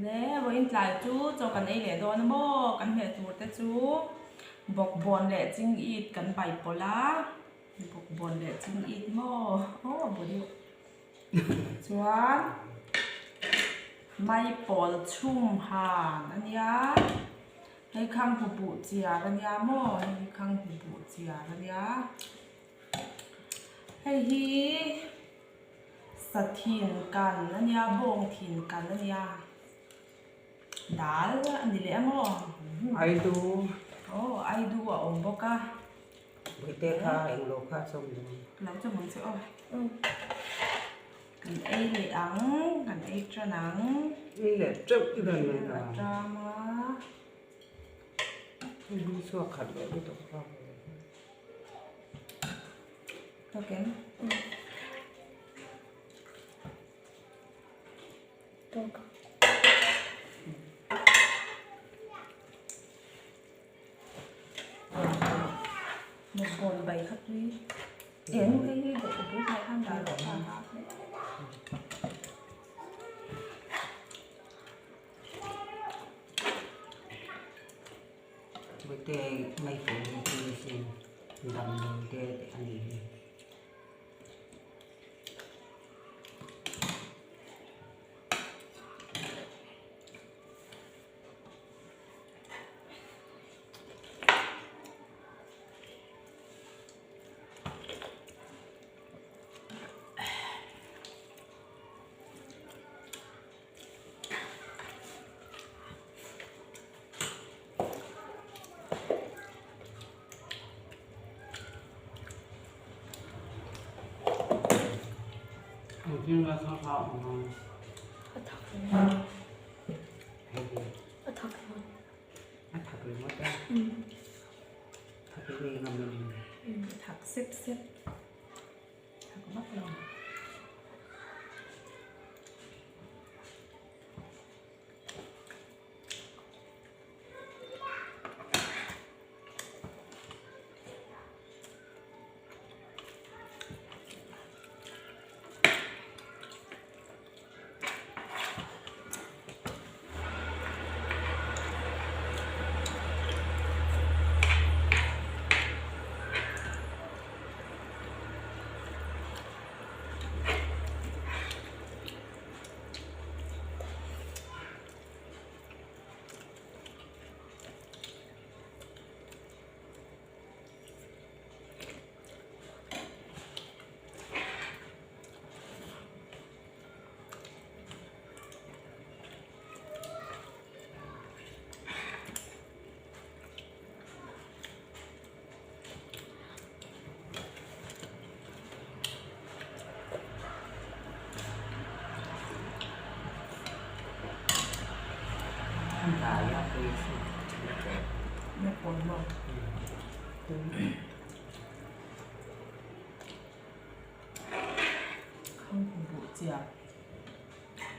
Le vawiin tlai chu chaw kan ei leh dawn a maw? Kan hmeh tur te chu bawkbawn leh ching it kan bai pawlh a, bawkbawn leh ching it maw? Aw bu deuh. Chuan maipawl chhum han a nia, hei khang hu buh chiar a nia maw? Hei hi khang hu buh chiar a nia. Hei hi Sathin kan a nia, bawng thin kan a nia, dal a ni leh a maw? Aidu. Aw, aidu a awm bawk a. Bawihte kha englo kha chawm lo. Lo chawm ang che aw. Kan ei leh ang, kan ei tan ang. Ei leh teuh i rawn nei a. A tang a. Hei hi chhuak khat leh lutuk a. Okay. Tawk. Bawkbawn bai kha tui. Eng hei hi bawkbawn bai khan dah loh kha. Bawihte ngaihtuah hi chu sin damdawi te a ni hi. Engtin nge thla thla awm ang? A thak ringawt. A thak ringawt. A thak ringawt a? Thak i nei ngam em? Thak sep sep. Thak vak lo.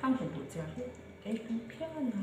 Khang hu buh chiah hi ei tui phian a.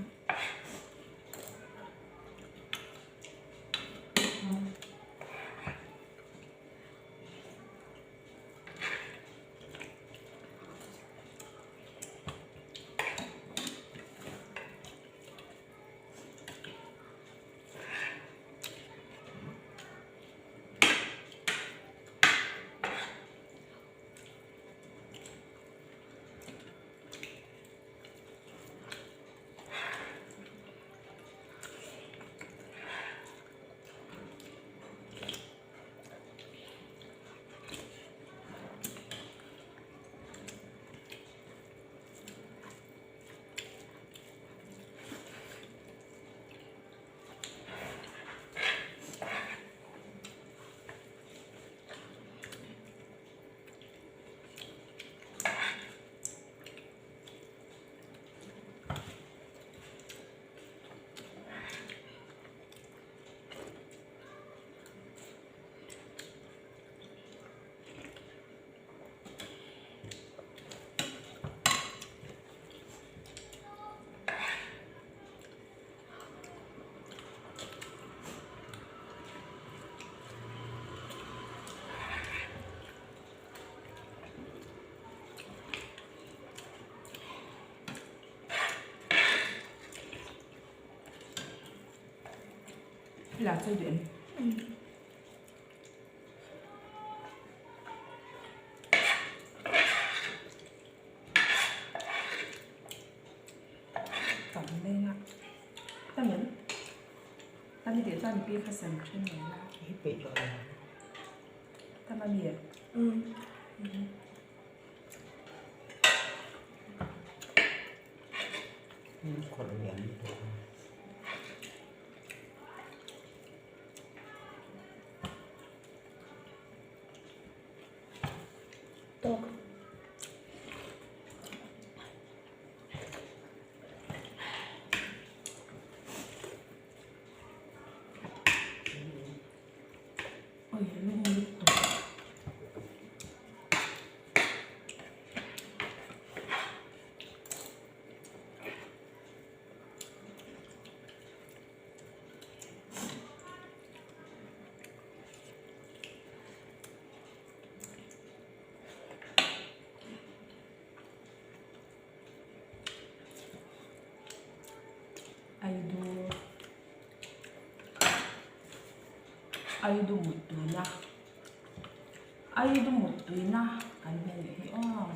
La chawi duh em? Tam leng a. Tam em? Tam i tih chuan pi kha sem then mai la. Hi peih tawh lo. Tam a mi? Khawrh lian lutuk a. Tawk. Oi lung lutuk. Aidu Aidu muttuina Aidu muttuina kan hmel leh hi aw.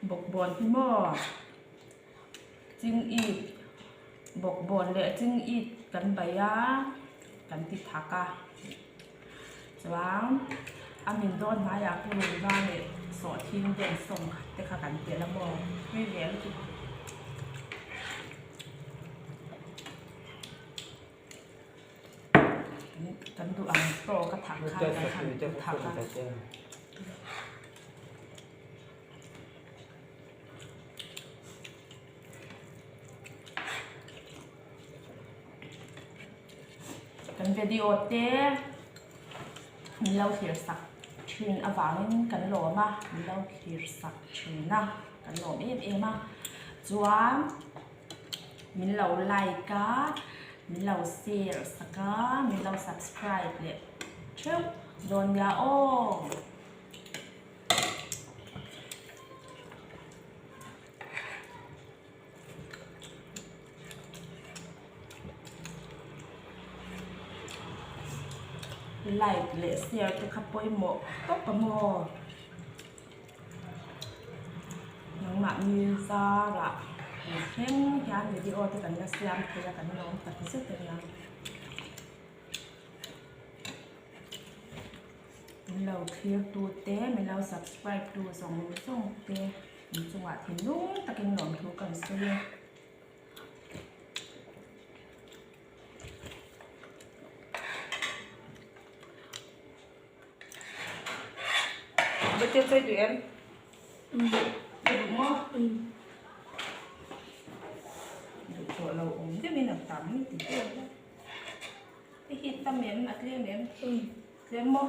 Bawkbawn hi maw chingit bawkbawn leh chingit kan bai a kan ti thak a chuan a min dawn hnaiah purun va leh sawhthing den sawm khat te kha kan telh a maw tui ve lutuk. Kan duh ang tawk a thak kha kan han thak a. Kan video te min lo thlir sak thin avangin kan lawm a, min lo thlir sak thin a, kan lawm em em a. Chuan min lo like a, min lo share sak a, min lo subscribe leh theuh dawn nia aw. Like leh share te kha pawimawh tawp a maw? Nangmah ni zarah tun thleng hian video te kan la siam thei a kan lawm tak zet a nia. Min lo thlir tu te, min lo subscribe tu zawng zawng te in chungah thinlung takin lawmthu kan sawi a. Bete chawi duh em? I duh maw? Duh tawh lo awm deuhin a tam ti deuh a. I hit tam em? A tlem em? Tlem maw?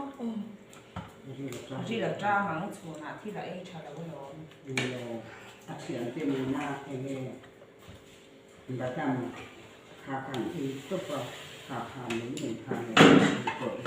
Ril a tang ang chhunah thil a ei tha lo alawm. A thiante nena enge badam kha khan ei tawp a, kha kha mai mai kha leh ei tawh i.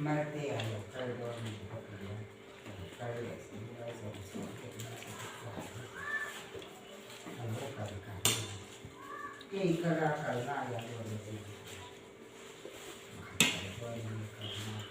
Marte a lo kal dawn ni bawk ang a, a lo kal leh si a zawm chhuah theih na chu ka chuan a lo kal ka ring a, kei ka la kal lai a dawn a zir pakhat kal dawn in kal na ka dawn a.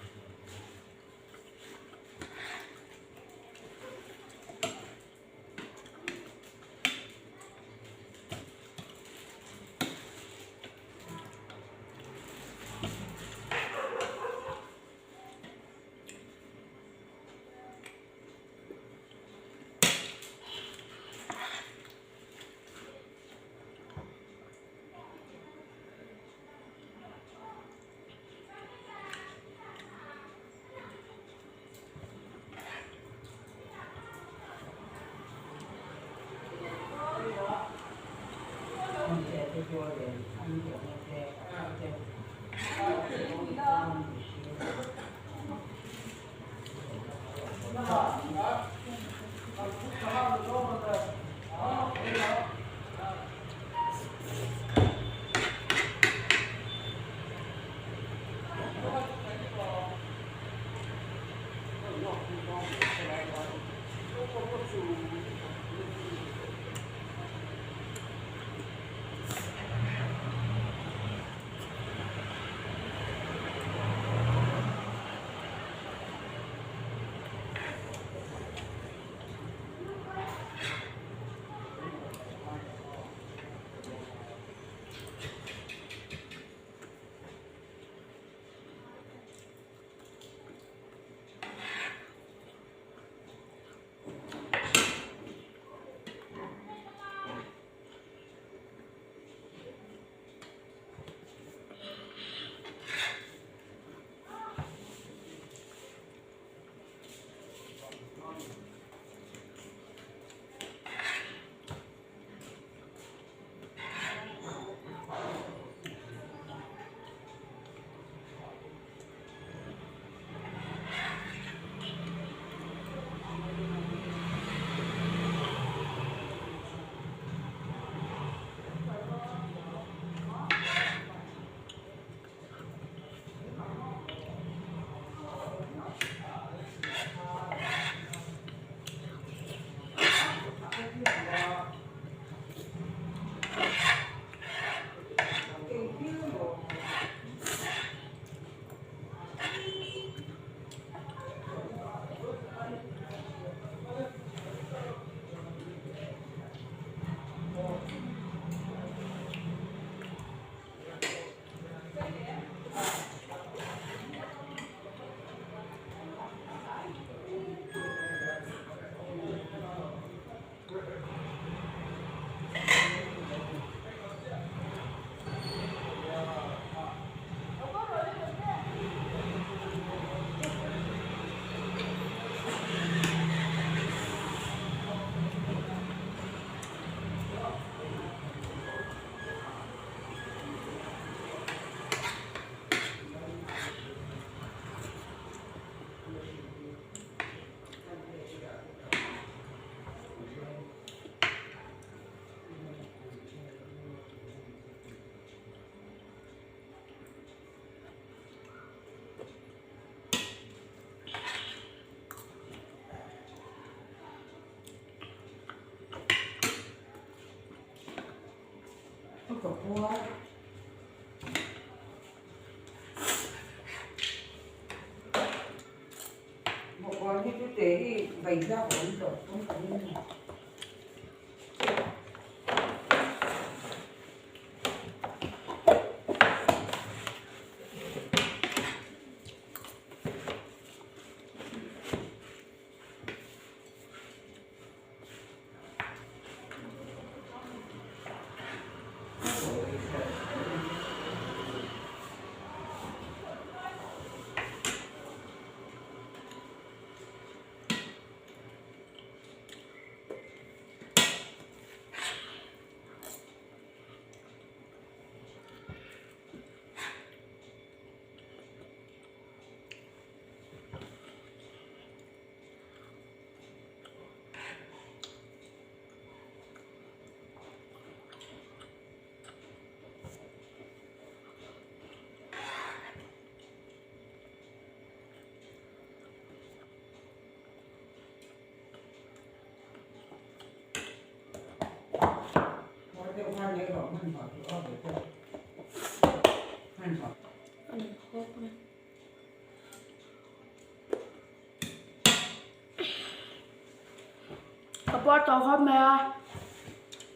Ka puar tawh khawp mai a,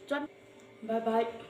chuan bye bye.